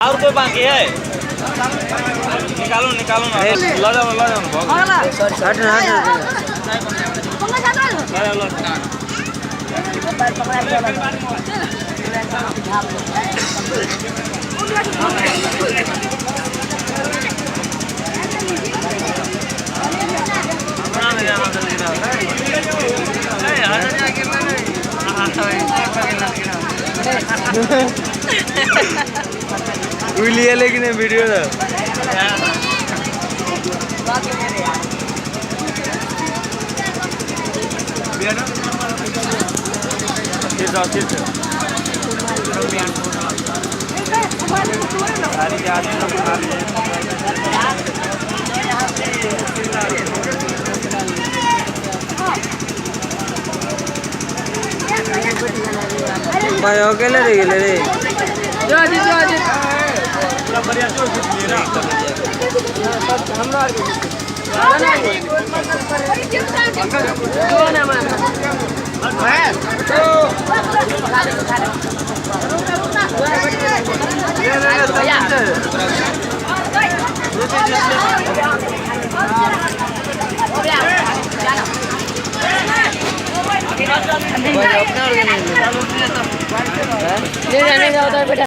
और कोई बाकी है? निकालो निकालो ना, ला जाओ ना भाग। हट ना हट। ला जाओ ला। लिया लेकिन वीडियो ना फिर जाओ फिर से। सारी के आदमी लोग खा लिए। भाई अकेले रह गेले रे। पूरा बढ़िया से खींच लिए ना। भाई अपना